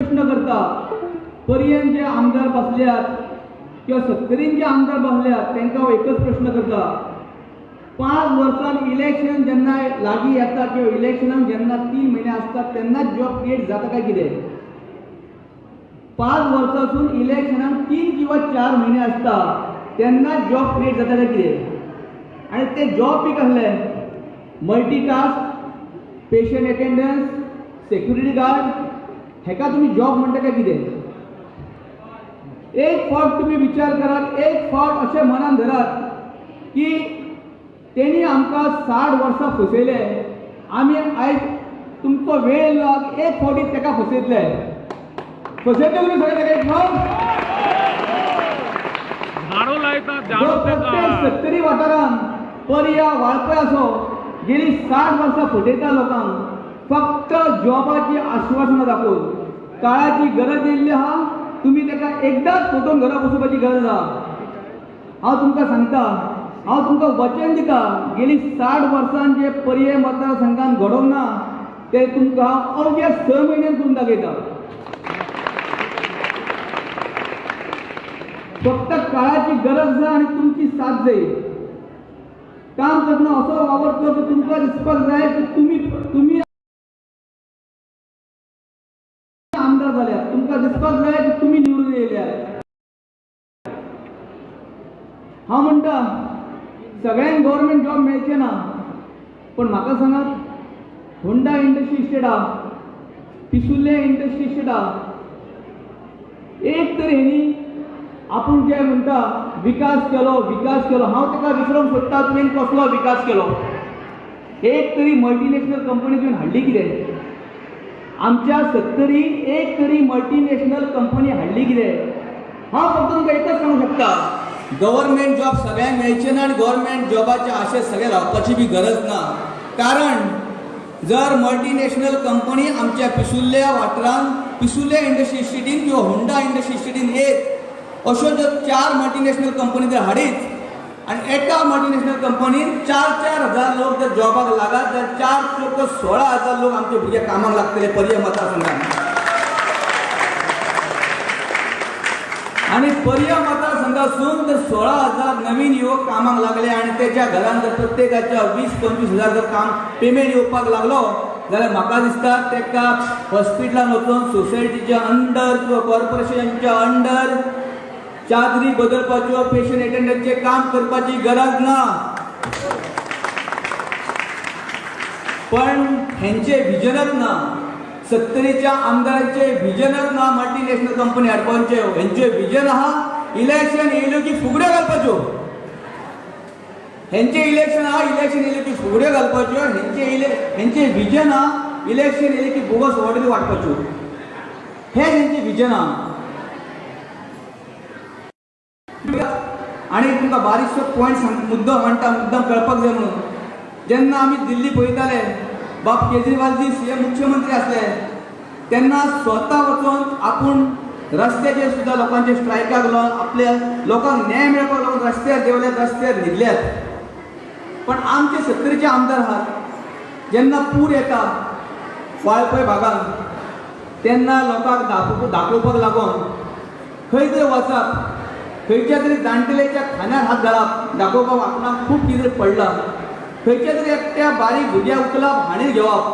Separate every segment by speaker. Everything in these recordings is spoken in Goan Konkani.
Speaker 1: प्रश्न करता पर्यंत जे आमदार बसल्यात किंवा सत्तरीन जे आमदार बसल्यात तांकां हांव एकच प्रश्न करता, 5 वर्सां इलेक्शन जेन्ना लागीं येता किंवा इलेक्शनाक जेन्ना 3 म्हयने आसतात तेन्नाच जॉब क्रिएट जाता काय कितें? 5 वर्सांसून इलेक्शनाक 3 किंवा 4 म्हयने आसता तेन्नाच जॉब क्रिएट जाता काय कितें? आनी ते जॉब बी कसले? Multitask, patient attendance, security guard, हेका तुमी जॉब म्हणटा काय कितें? एक फावट तुमी विचार करात, एक फावट अशें मनान धरात की तेणी आमकां 60 वर्सां फसयले, आमी आयज तुमचो वेळ येयलो एक फावटी तेका फसयतले. फसयतले तुमी सगळे तेका एक फावट? प्रत्येक सत्तरी वाठारान पर्या वाळपय असो गेली 60 वर्सां फटयता लोकांक, फक्त जॉबाची आश्वासनां दाखोवन. काळाची गरज येयल्ली आहा, तुमी तेका एकदांच फटोवन घरा बसोवपाची गरज आहा. हांव तुमकां सांगता, हांव तुमकां वचन दिता, गेली 60 वर्सां जे पर्ये मतदारसंघान घडोवंक ना ते तुमकां हांव अवघ्या 6 म्हयन्यान करून दाखयता. फक्त काळाची गरज आसा आनी तुमची साथ जाय. काम करतना असो वावरतो की तुमकां दिसपाक जाय की तुमी आमदार जाल्यात, तुमकां दिसपाक जाय की तुमी निवडून येयल्यात. हांव म्हणटा सगळ्यांक गव्हर्मेंट जॉब मेळचे ना, पण म्हाका सांगात, होंडा इंडस्ट्री इस्टेट आहा, पिसुर्ले इंडस्ट्री इस्टेट आहा, एक तर हेणी आपूण जे म्हणटा विकास केलो विकास केलो, हांव ताका विसरूंक सोदता तुवें कसलो विकास केलो? एक तरी मल्टिनॅशनल कंपनी तुवें हाडली कितें? आमच्या सत्तरी एक तरी मल्टिनॅशनल कंपनी हाडली कितें? हांव फक्त तुमकां एकच सांगूंक शकता, गव्हर्मेंट जॉब सगळ्यांक मेळचे ना आनी गव्हर्मेंट जॉबाचे आशे सगळे रावपाची बी गरज ना. कारण जर मल्टिनॅशनल कंपनी आमच्या पिसुर्ल्या वाठारांत, पिसुर्ल्या इंडस्ट्री इस्टेटीन किंवा होंडा इंडस्ट्री इस्टेटीन येत, अश्यो जर 4 मल्टिनॅशनल कंपनी जर हाडीत आनी एका मल्टिनॅशनल कंपनीन 4-4 हजार लोक जर जॉबाक लागत जाल्यार 4 लोक 16,000 लोक आमचे भुरगे कामाक लागतले पर्ये मतदारसंघात. आनी पर्या मतदारसंघासून जर 16,000 नवीन युवक कामाक लागले आनी तेच्या घरान जर प्रत्येकाच्या 20-25 हजार जर काम पेमेंट येवपाक लागलो जाल्यार म्हाका दिसता तेका हॉस्पिटलान वचून सोसायटीच्या अंडर किंवा कॉर्पोरेशनच्या अंडर चादरी बदलपाच्यो, पेशंट अटेंडंटचे काम करपाची गरज ना. पण हेंचे विजनच ना, सत्तरीच्या आमदारांचे विजनच ना मल्टिनॅशनल कंपनी हाडपाचें. हेंचे विजन आहा इलेक्शन येयल्यो की फुगड्यो घालपाच्यो, हेंचे इलेक्शन आहा इलेक्शन येयलें की फुगड्यो घालपाच्यो, हेंचे विजन आहा इलेक्शन येयलें की बोगस ऑर्डरी वांटपाच्यो, हें हेंचें विजन आहा. आनी तुमकां बारीकसो पॉयंट सांग, मुद्दो म्हणटा, मुद्दम कळपाक जाय म्हणून. जेन्ना आमी दिल्ली पळयताले, बाब केजरीवालजी सीएम मुख्यमंत्री आसले तेन्ना स्वता वचून आपूण रस्त्याचेर सुद्दां लोकांचे स्ट्रायकाक लागून आपल्या लोकांक न्याय मेळपाक लागून रस्त्यार देंवल्यात, रस्त्यार न्हिदल्यात. पण आमचे सत्तरीचे आमदार आहात, जेन्ना पूर येता वाळपय भागान तेन्ना लोकांक दाखोवपाक लागून खंय तरी वचप, खंयच्या तरी जाणटेल्याच्या खांद्यार हात घालप, दाखोवपाक आपणाक खूब कितें पडलां, खंयच्या तरी एकट्या बारीक भुरग्याक उखलप, हांडीर घेवप,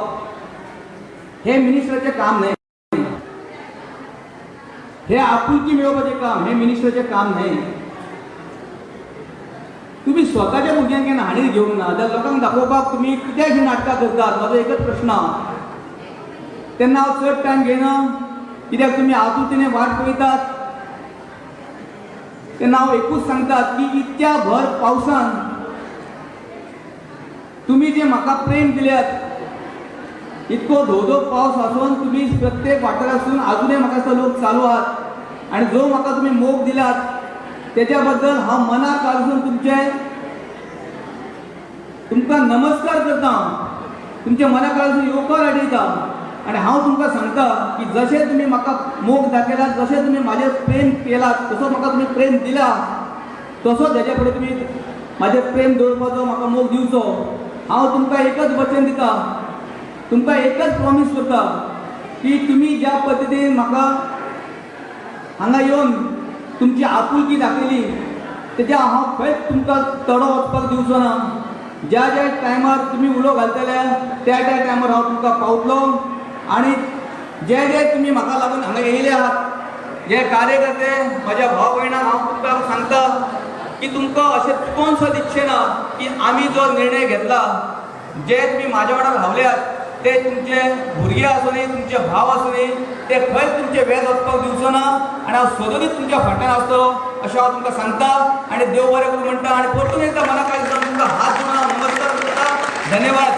Speaker 1: हें मिनिस्टराचें काम न्हय. हें आपुलकी मेळोवपाचें काम, हें मिनिस्टराचें काम न्हय. तुमी स्वताच्या भुरग्यांक केन्ना हांडीर घेवंक ना जाल्यार लोकांक दाखोवपाक तुमी कित्याक ही नाटकां करतात? म्हजो एकच प्रश्न. तेन्ना हांव चड टायम घेयना, कित्याक तुमी आतुरतेने वाट पळयतात. तेन्ना हांव एकूच सांगतात की इतक्या भर पावसान तुमी जे म्हाका प्रेम दिल्यात, इतको धोधो पावस आसून तुमी प्रत्येक वाठारासून आजुनूय म्हाका दिसता लोक चालू आहात आनी जो म्हाका तुमी मोग दिल्यात तेच्या बद्दल हांव मना काळसून तुमकां नमस्कार करता, तुमच्या मना काळसून येवकार हाडयता. आनी हांव तुमकां सांगता की जशें तुमी म्हाका मोग दाखयलात, जशें तुमी म्हाजेर प्रेम केलात, तसो म्हाका तुमी प्रेम दिला, तसोच हेच्या फुडें तुमी म्हाजेर प्रेम दवरपाचो, म्हाका मोग दिवचो. हांव तुमकां एकच वचन दिता, तुमकां एकच प्रॉमीस करता की तुमी ज्या पद्दतीन म्हाका हांगा येवन तुमची आपुलकी दाखयली तेज्या हांव खंयच तुमकां तडो वचपाक दिवचो ना. ज्या ज्या टायमार तुमी उलो घालतले त्या त्या टायमार हांव तुमकां पावतलो आनी जे जे तुमी म्हाका लागून हांगा येयले आहात जे कार्यकर्ते म्हज्या भाव भयणांक हांव तुमकां सांगता की तुमकां अशें चुकोन सुद्दां दिसचें ना की आमी जो निर्णय घेतला, जे तुमी म्हाज्या वांगडा रावल्यात ते तुमचे भुरगे आसूं, तुमचे भाव आसूं, ते खंयच तुमचे वेळ वचपाक दिवचो ना आनी हांव सदूच तुमच्या फाटल्यान आसतलो अशें हांव तुमकां सांगता आनी देव बरें करूं म्हणटा आनी परतून एकदां मना काय तुमकां हात जोडून हांव नमस्कार करता. धन्यवाद.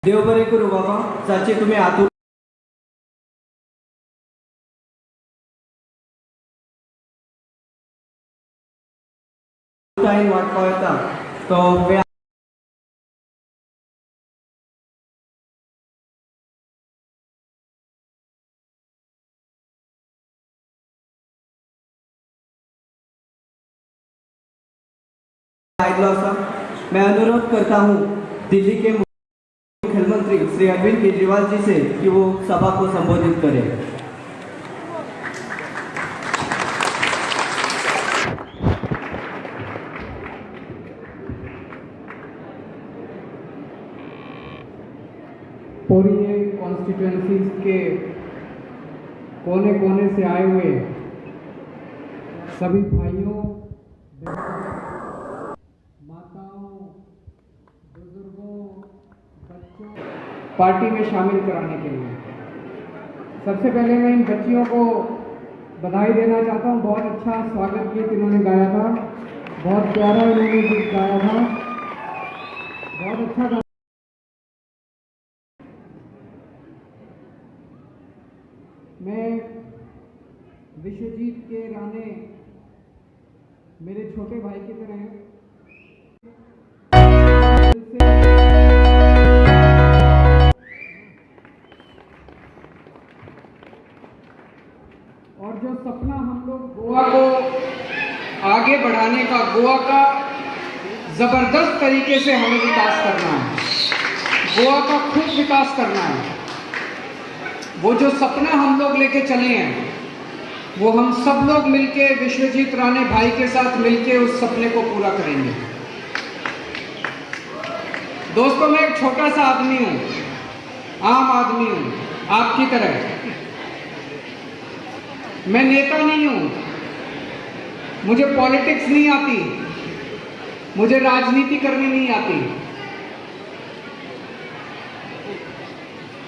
Speaker 2: देव बरें करूं बाबा, जाचे तुमी आतुरतायेन वाट पळयता तो आयिल्लो आसा. मैं अनुरोध करता हूँ दिल्ली के मुख्यमंत्री श्री अरविंद केजरीवाल जी से कि वो सभा को संबोधित करें.
Speaker 3: पोरिये कॉन्स्टिट्यूएंसीज के कोने कोने से आए हुए सभी भाइयों, माताओं, बुजुर्गों, बच्चों पार्टी में शामिल कराने के लिए सबसे पहले मैं इन बच्चियों को बधाई देना चाहता हूँ। बहुत अच्छा स्वागत गीत इन्होंने गाया था, बहुत प्यारा इन्होंने गीत गाया था, बहुत अच्छा गाया। मैं विश्वजीत के राणे मेरे छोटे भाई की तरह हैं। और जो सपना हम लोग गोवा को आगे बढ़ाने का, गोवा का ज़बरदस्त तरीके से हमें विकास करना है, गोवा का खूब विकास करना है, वो जो सपना हम लोग लेके चले हैं वो हम सब लोग मिलके विश्वजीत राणे भाई के साथ मिलके उस सपने को पूरा करेंगे। दोस्तों, मैं एक छोटा सा आदमी हूँ, आम आदमी हूँ, आपकी तरह। मैं नेता नहीं हूँ, मुझे पॉलिटिक्स नहीं आती, मुझे राजनीति करनी नहीं आती,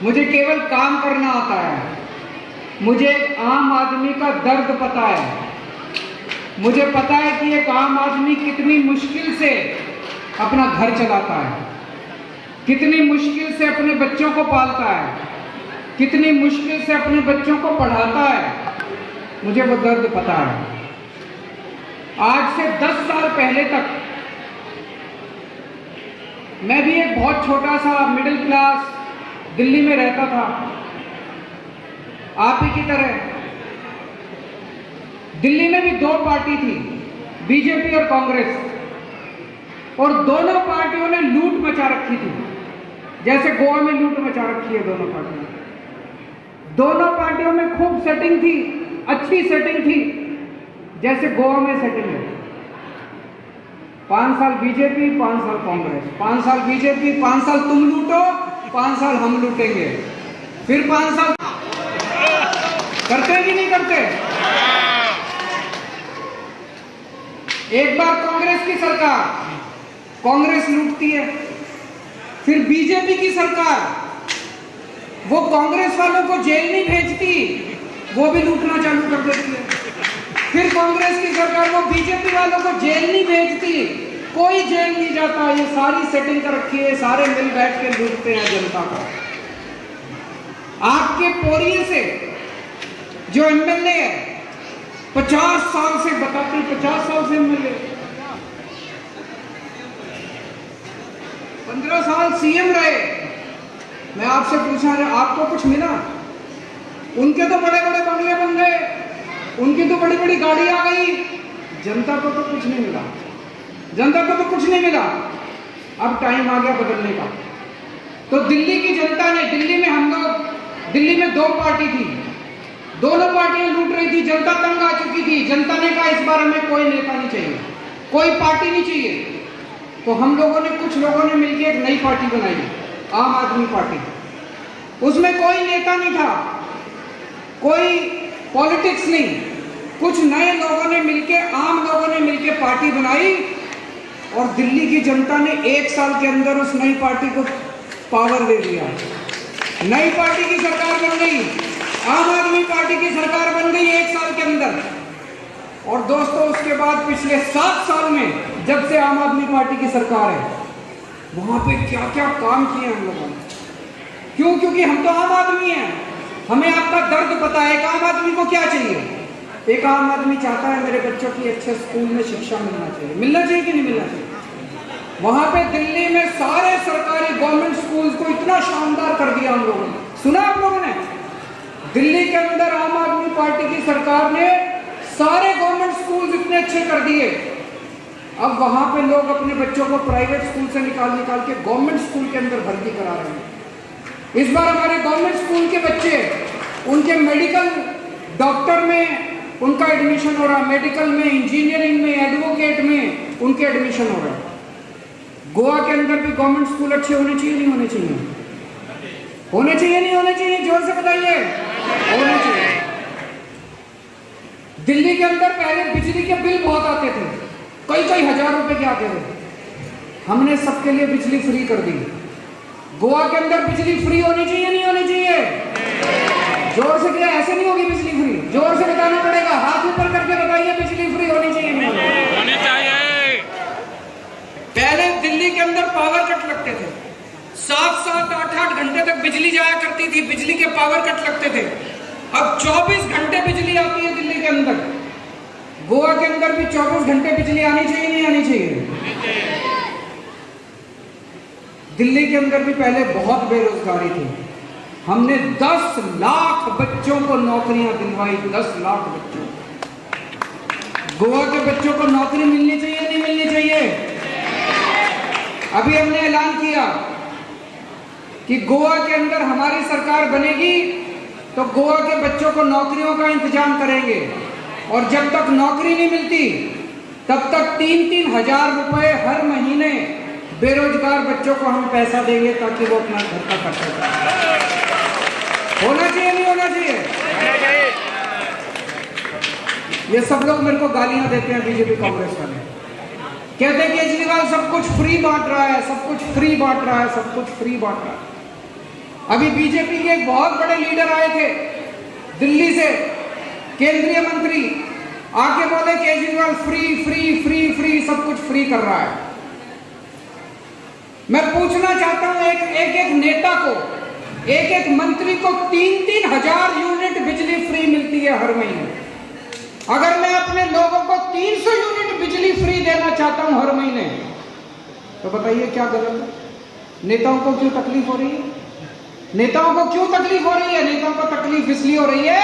Speaker 3: मुझे केवल काम करना आता है। मुझे एक आम आदमी का दर्द पता है, मुझे पता है कि एक आम आदमी कितनी मुश्किल से अपना घर चलाता है, कितनी मुश्किल से अपने बच्चों को पालता है, कितनी मुश्किल से अपने बच्चों को पढ़ाता है। मुझे वो दर्द पता है। आज से 10 साल पहले तक मैं भी एक बहुत छोटा सा मिडिल क्लास दिल्ली में रहता था, आप ही की तरह। दिल्ली में भी 2 पार्टी थी, बीजेपी और कांग्रेस, और दोनों पार्टियों ने लूट मचा रखी थी, जैसे गोवा में लूट मचा रखी है दोनों पार्टियों ने। दोनों पार्टियों में खूब सेटिंग थी, अच्छी सेटिंग थी, जैसे गोवा में सेटिंग है। 5 साल बीजेपी, 5 साल कांग्रेस, 5 साल बीजेपी, 5 साल तुम लूटो, 5 साल हम लूटेंगे, फिर 5 साल करते कि नहीं करते। एक बार कांग्रेस की सरकार, कांग्रेस लूटती है, फिर बीजेपी की सरकार, वो कांग्रेस वालों को जेल नहीं भेजती, वो भी लूटना चालू कर देती है। फिर कांग्रेस की सरकार, वो बीजेपी वालों को जेल नहीं भेजती, कोई जेल नहीं जाता। ये सारी सेटिंग कर रखी है, सारे मिल बैठ के लूटते हैं जनता को। आपके पोरिये से जो एमएलए है, 50 साल से बताती, 50 साल से एमएलए, 15 साल सीएम रहे। मैं आपसे पूछा, आपको कुछ मिला? उनके तो बड़े बड़े बंगले बन गए, उनकी तो बड़ी बड़ी गाड़ी आ गई, जनता को तो कुछ नहीं मिला, जनता को तो कुछ नहीं मिला। अब टाइम आ गया बदलने का। तो दिल्ली की जनता ने, दिल्ली में हम लोग, दिल्ली में 2 पार्टी थी, दोनों पार्टियां लूट रही थी, जनता तंग आ चुकी थी। जनता ने कहा इस बार हमें कोई नेता नहीं चाहिए, कोई पार्टी नहीं चाहिए। तो हम लोगों ने, कुछ लोगों ने मिलकर एक नई पार्टी बनाई, आम आदमी पार्टी। उसमें कोई नेता नहीं था, कोई पॉलिटिक्स नहीं, कुछ नए लोगों ने मिलके, आम लोगों ने मिलके पार्टी बनाई और दिल्ली की जनता ने 1 साल के अंदर उस नई पार्टी को पावर दे दिया। नई पार्टी की सरकार बन गई, आम आदमी पार्टी की सरकार बन गई 1 साल के अंदर। और दोस्तों उसके बाद पिछले 7 साल में जब से आम आदमी पार्टी की सरकार है, वहां पे क्या क्या काम किए हम लोगों ने। क्यों? क्योंकि हम तो आम आदमी हैं, हमें आपका दर्द पता है। एक आम आदमी को क्या चाहिए? एक आम आदमी चाहता है मेरे बच्चों की अच्छे स्कूल में शिक्षा मिलना चाहिए। मिलना चाहिए कि नहीं मिलना चाहिए? वहां पे दिल्ली में सारे सरकारी गवर्नमेंट स्कूल को इतना शानदार कर दिया हम लोगों ने। सुना आप लोगों ने? दिल्ली के अंदर आम आदमी पार्टी की सरकार ने सारे गवर्नमेंट स्कूल इतने अच्छे कर दिए। अब वहां पे लोग अपने बच्चों को प्राइवेट स्कूल से निकाल निकाल के गवर्नमेंट स्कूल के अंदर भर्ती करा रहे हैं। इस बार हमारे गवर्नमेंट स्कूल के बच्चे, उनके मेडिकल डॉक्टर में उनका एडमिशन हो रहा है, मेडिकल में, इंजीनियरिंग में, एडवोकेट में उनके एडमिशन हो रहा है। गोवा के अंदर भी गवर्नमेंट स्कूल अच्छे होने चाहिए, नहीं होने चाहिए? होने चाहिए, नहीं होने चाहिए? जोर से बताइए, होने चाहिए। दिल्ली के अंदर पहले बिजली के बिल बहुत आते थे, कई कई हजार रुपए के आते थे। हमने सबके लिए बिजली फ्री कर दी। गोवा के अंदर बिजली फ्री होनी चाहिए, नहीं होनी चाहिए? जोर से क्या, ऐसे नहीं होगी बिजली फ्री, जोर से बताना पड़ेगा, हाथ ऊपर करके बताइए, बिजली फ्री होनी चाहिए, नहीं होनी चाहिए? पहले दिल्ली के अंदर पावर कट लगते थे, 7-7, 8-8 घंटे तक बिजली जाया करती थी, बिजली के पावर कट लगते थे। अब 24 घंटे बिजली आती है दिल्ली के अंदर। गोवा के अंदर भी 24 घंटे बिजली आनी चाहिए, नहीं आनी चाहिए? दिल्ली के अंदर भी पहले बहुत बेरोजगारी थी, हमने 10 लाख बच्चों को नौकरियां दिलवाई, 10 लाख बच्चों। गोवा के बच्चों को नौकरी मिलनी चाहिए, नहीं मिलनी चाहिए? अभी हमने ऐलान किया कि गोवा के अंदर हमारी सरकार बनेगी तो गोवा के बच्चों को नौकरियों का इंतजाम करेंगे, और जब तक नौकरी नहीं मिलती तब तक 3-3 हजार रुपए हर महीने बेरोजगार बच्चों को हम पैसा देंगे ताकि वो अपना घर का खर्चा उठाएं। होना चाहिए, नहीं होना चाहिए? ये सब लोग मेरे को गालियां देते हैं, बीजेपी कांग्रेस वाले कहते हैं केजरीवाल सब कुछ फ्री बांट रहा है, सब कुछ फ्री बांट रहा है, सब कुछ फ्री बांट रहा है। अभी बीजेपी के एक बहुत बड़े लीडर आए थे दिल्ली से, केंद्रीय मंत्री, आके बोले Kejriwal free free free free सब कुछ फ्री कर रहा है। मैं पूछना चाहता हूं एक एक नेता को, एक एक मंत्री को 3-3 हजार यूनिट बिजली फ्री मिलती है हर महीने। अगर मैं अपने लोगों को 300 यूनिट बिजली फ्री देना चाहता हूं हर महीने, तो बताइए क्या गलत है? नेताओं को क्यों तकलीफ हो रही है? नेताओं को क्यों तकलीफ हो रही है? नेताओं को तकलीफ इसलिए हो रही है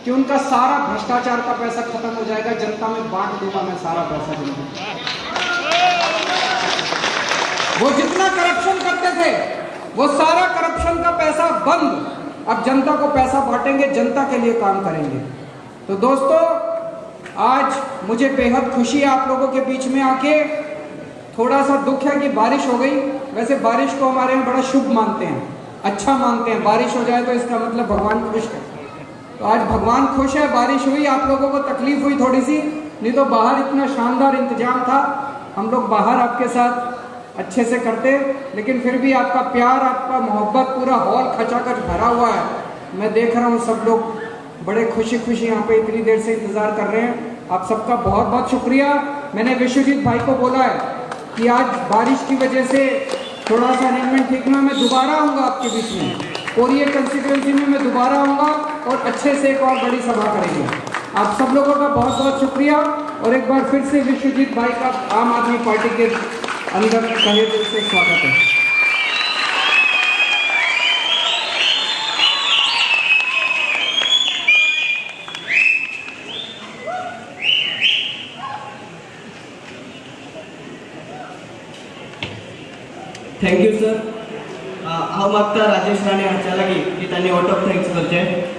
Speaker 3: कि उनका सारा भ्रष्टाचार का पैसा खत्म हो जाएगा, जनता में बांट दूंगा मैं सारा पैसा जनता। वो जितना करप्शन करते थे वो सारा करप्शन का पैसा बंद, अब जनता को पैसा बांटेंगे, जनता के लिए काम करेंगे। तो दोस्तों आज मुझे बेहद खुशी है आप लोगों के बीच में आके। थोड़ा सा दुख है कि बारिश हो गई, वैसे बारिश को हमारे यहाँ बड़ा शुभ मानते हैं, अच्छा मानते हैं, बारिश हो जाए तो इसका मतलब भगवान खुश है। तो आज भगवान खुश है, बारिश हुई, आप लोगों को तकलीफ हुई थोड़ी सी, नहीं तो बाहर इतना शानदार इंतजाम था, हम लोग बाहर आपके साथ अच्छे से करते, लेकिन फिर भी आपका प्यार, आपका मोहब्बत, पूरा हॉल खचाखच भरा हुआ है। मैं देख रहा हूँ सब लोग बड़े खुशी खुशी यहाँ पे इतनी देर से इंतज़ार कर रहे हैं। आप सबका बहुत बहुत शुक्रिया। मैंने विश्वजीत भाई को बोला है कि आज बारिश की वजह से थोड़ा सा अरेंजमेंट ठीक ना, मैं दोबारा आऊँगा आपके बीच में, और ये कंस्टिट्यूंसी में मैं दोबारा आऊँगा और अच्छे से एक और बड़ी सभा करेंगे। आप सब लोगों का बहुत बहुत शुक्रिया, और एक बार फिर से विश्वजीत भाई का आम आदमी पार्टी के
Speaker 2: अंदर तहे दिल से स्वागत है। Thank you sir. हांव मागता राजेश राणे हांच्या लागीं की तांणी वोट ऑफ thanks करचें।